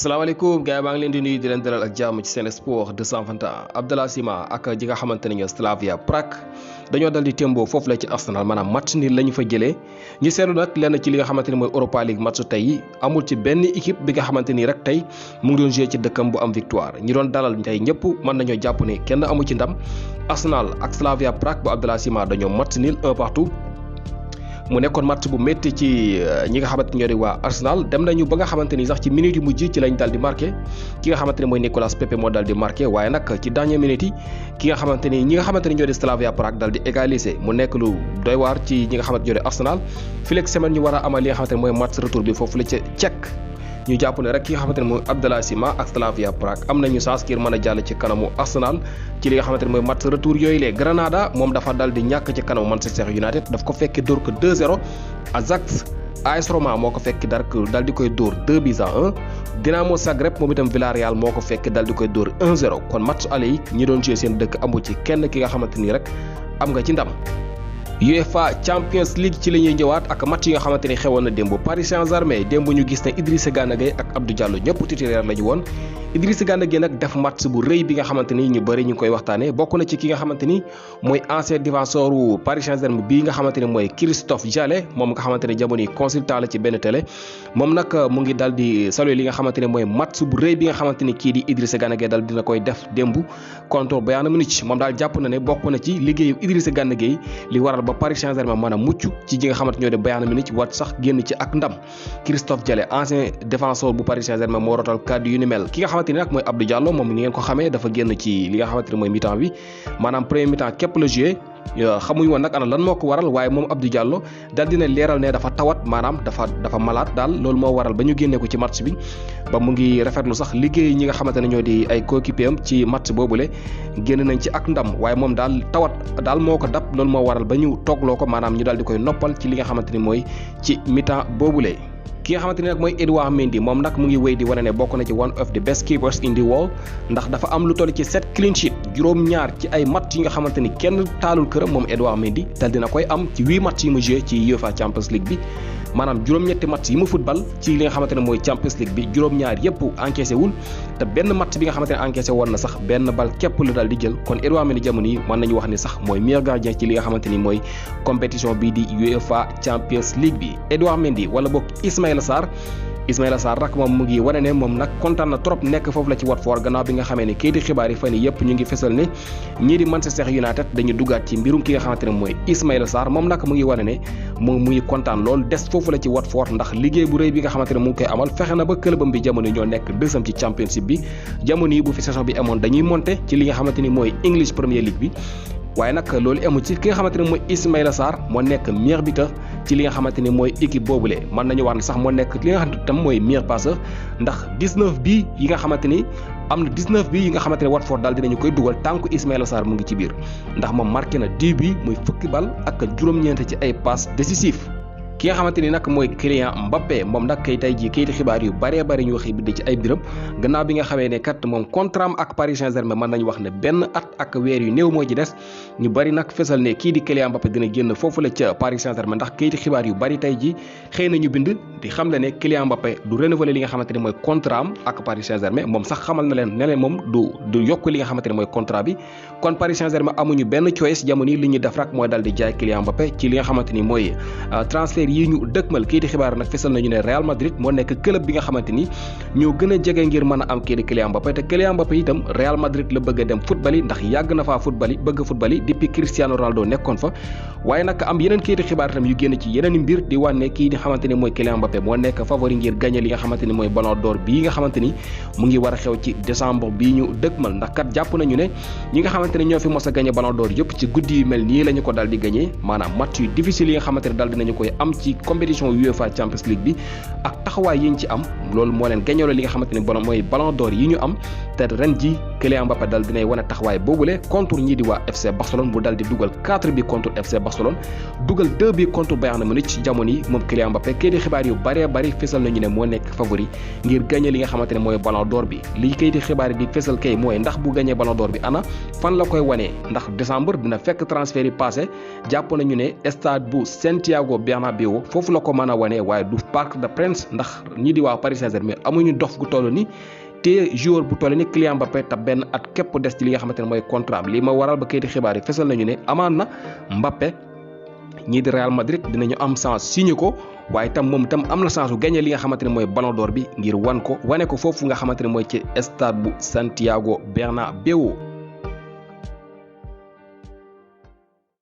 salaamaaleykum gars yi maa ngi leen di nuyu di leen dalal ak jàmm ci Sen Sport 221 Abdallah Sima ak ji nga xamante ne ñoo Slavia Prague dañoo dal di témboo foofu la ci Arsenal maanaam match ni la ñu fa jëlee ñu seetlu nag lenn ci li nga xamante ni mooy Europa League match tey amul ci benn équipe bi nga xamante ni rek tey mu ngi doon joué ci dëkkam bu am victoire ñi doon dalal tey ñëpp mën nañoo jàpp ne kenn amu ci ndam Arsenal ak Slavia Prague bu Abdallah Sima dañoo match nul un partout. mu nekkoon match bu métti ci ñi nga xamante ñoo di waa Arsenal dem nañu ba nga xamante ni sax ci minute yu mujj ci lañ dal di marqué ki nga xamante ni mooy Nicolas Pepe moo dal di marqué waaye nag ci dernière minute yi ki nga xamante ni ñi nga xamante ni ñoo di Slavia Prague dal di égaliser mu nekk lu doy waar ci ñi nga xamante ñoo di Arsenal fii léegi semaine ñu war a amal li nga xamante ni mooy match retour bi foofu la ca Tchèque ñu jàpp ne rek ki nga xamante ne mooy Abdallah Sima ak Slavia Prague am nañu chance ngir mën a jàll ci kanamu Arsenal ci li nga xamante ne mooy match retour yooyu lee Granada moom dafa dal di ñàkk ci kanamu Manchester United daf ko fekk dóor ko 2-0 Ajax AS Roma moo ko fekk dal di koy dóor 2-1 Dinamo Zagreb moom itam Villarreal moo ko fekk dal di koy dóor 1-0 kon match aller yi ñi doon jouer seen dëkk amu ci kenn ki nga xamante ni rek am nga ci ndam. UEFA Champions League ci la ñuy ñëwaat ak match yi nga xamante ni xewoon na démb Paris Saint-Germain démb ñu gis ne Idrissa Gana Gueye ak Abdou Diallo ñëpp titulaire la ñu woon Idrissa Gana Gueye nag def match bu rëy bi nga xamante ni ñu bëri ñu ngi koy waxtaanee bokk na ci ki nga xamante ni mooy ancien défenseur u Paris Saint-Germain bii nga xamante ni mooy Christophe Jallet moom nga xamante ne jamono yi consultant la ci benn télé moom nag mu ngi dal di saluer li nga xamante ne mooy match bu rëy bi nga xamante ni kii di Idrissa Gana Gueye dal dina koy def démb contre Bayern Munich moom daal jàpp na ne bokk na ci liggéeyu Idrissa Gana Gueye li waral ba Paris Saint-Germain mën a mucc ci ji nga xamante ñoo de Bayern Munich wat sax génn ci ak ndam Christophe Jallet ancien défenseur bu Paris Saint-Germain moo rotal kàddu yu ni mel ki nga xamante ni nag mooy Abdou Diallo moom ni ngeen ko xamee dafa génn ci li nga xamante ne mooy mi-temps bi maanaam premier mi-temps képp la joué xamuñ woon nag ana lan moo ko waral waaye moom Abdou Diallo daal dina leeral ne dafa tawat maanaam dafa malade daal loolu moo waral ba ñu génnee ko ci match bi ba mu ngi rafetlu sax liggéey ñi nga xamante ne ñoo di ay coéquipier am ci match boobule génn nañ ci ak ndam waaye moom daal tawat daal moo ko dab loolu moo waral ba ñu toogloo ko maanaam ñu daal di koy noppal ci li nga xamante ni mooy ci mi-temps boobule. ki nga xamante ni nag mooy Edouard Mendy moom nag mu ngi wéy di wane ne bokk na ci one of the best keepers in the world ndax dafa am lu toll ci 7 clean sheet juróom-ñaar ci ay match yi nga xamante ni kenn taalul këram moom Edouard Mendy dal dina koy am ci 8 match yi mu joué ci UEFA Champions League bi maanaam juróom-ñetti match yi mu football ci li nga xamante ne mooy Champions League bi juróom-ñaar yëpp encaissé wul te benn match bi nga xamante ne encaissé woon na sax benn bal képp la daal di jël kon Edouard Mendy jamono yi mën nañu wax ni sax mooy meilleur gardien ci li nga xamante ni mooy compétition bii di UEFA Champions League bi Edouard Mendy wala boog Ismaïla Sarr nag moom mu ngi wane ne moom nag kontaan na trop nekk foofu la ci Watford gannaaw bi nga xamee ne kii di xibaar yi fan yii yëpp ñu ngi fesal ne ñii di Manchester United dañu duggaat ci mbirum ki nga xamante ne mooy Ismaïla Sarr moom nag mu ngi wane ne moom mu ngi kontaan lool des foofu la ci Watford ndax liggéey bu rëy bi nga xamante ne mu ngi koy amal fexe na ba clubam bi jamono ñoo nekk deuxième ci championship bi jamono yi bu fi saison bi amoon dañuy monter ci li nga xamante ni mooy English Premier League bi waaye nag loolu amu ci ki nga xamante ne mooy Ismaïla Sarr moo nekk meilleur buteur ci li nga xamante ni mooy équipe boobule mën nañu wax ne sax moo nekk li nga xamante ne tam mooy meilleur passeur ndax 19 bii yi nga xamante ni am na 19 bii yi nga xamante ne Watford daal dinañu koy dugal tànku Ismaïla Sarr mu ngi ci biir ndax moom marqué na 10 bi muy fukki bal ak juróom-ñeent ci ay passes décisifs ki nga xamante ni nag mooy Kylian Mbappé moom nag kay tey jii kayiti xibaar yu bëree bëri ñu wax bi ci ay biram gannaaw bi nga xamee ne kat moom contrat am ak Paris Saint-Germain mën nañu wax ne benn at ak weer yu néew moo ci des ñu bëri nag fesal ne kii di Kylian Mbappé dina génn foofu la ca Paris Saint-Germain ndax kayiti xibaar yu bëri tey jii xëy nañu bind di xam le ne Kylian Mbappé du renouveler li nga xamante ne mooy contrat am ak Paris Saint-Germain moom sax xamal na leen ne leen moom du yokk li nga xamante ne mooy contrat bi kon Paris Saint-Germain amuñu benn choice jamono yi li ñuy def rek mooy dal di jaay Kylian Mbappé ci li nga xamante ni mooy transfert yi ñu dëkkmal kii di xibaar nag fesal nañu ne Real Madrid moo nekk club bi nga xamante ni ñoo gën a jege ngir mën a am kii di Kylian Mbappé te Kylian Mbappé itam Real Madrid la bëgg a dem football yi ndax yàgg na faa bëgg football yi depuis Cristiano Ronaldo nekkoon fa waaye nag am yeneen kii di xibaar itam yu génn ci yeneen mbir di wane kii di xamante ni mooy Kylian Mbappé moo nekk favori ngir gagné li nga xamante ni mooy Ballon d'Or bii nga xamante ni mu ngi war a xew ci décembre bii ñu dëkkmal ndax kat jàpp nañu ne ñi nga xamante ni ñoo fi mos a gagné Ballon d'Or yëpp ci guddi yu mel nii la ñu ko daal di gagné maanaam match yu difficile yi nga xamante ne daal dinañu koy am ci compétition UEFA Champions League bi ak taxawaay yi ñu ci am loolu moo leen gañoo li nga xamante ni mooy Ballon d'Or yi ñu am te ren ji Kylian Mbappé dal dinay wane taxawaay boobule contre ñii di waa FC Barcelone mu dal di dugal 4 bi contre FC Barcelone dugal 2 bi contre Bayern Munich jamono yi moom Kylian Mbappé kayiti xibaar yu bëree bëri fésal nañu ne moo nekk favori ngir gagné li nga xamante ne mooy Ballon d'Or bi li kayiti xibaar yi di fésal kay mooy ndax bu gagné Ballon d'Or bi ana fan la koy wanee ndax décembre dina fekk transfert yi passé jàpp nañu ne stade bu Santiago Bernabéu foofu la ko mën a wane waaye du Parc des Princes ndax ñii di waa Paris Saint-Germain amuñu dof gu toll ni te joueur bu toll ni Kylian Mbappé te benn at képp des ci li nga xamante ne mooy contrat am li ma waral ba kayiti xibaar yi fesal nañu ne amaan na Mbappé ñii di Real Madrid dinañu am chance signé ko waaye tam moom tam am na chance bu gagné li nga xamante ne mooy Ballon d'Or bi ngir wane ko foofu nga xamante ne mooy ci stade bu Santiago Bernabéu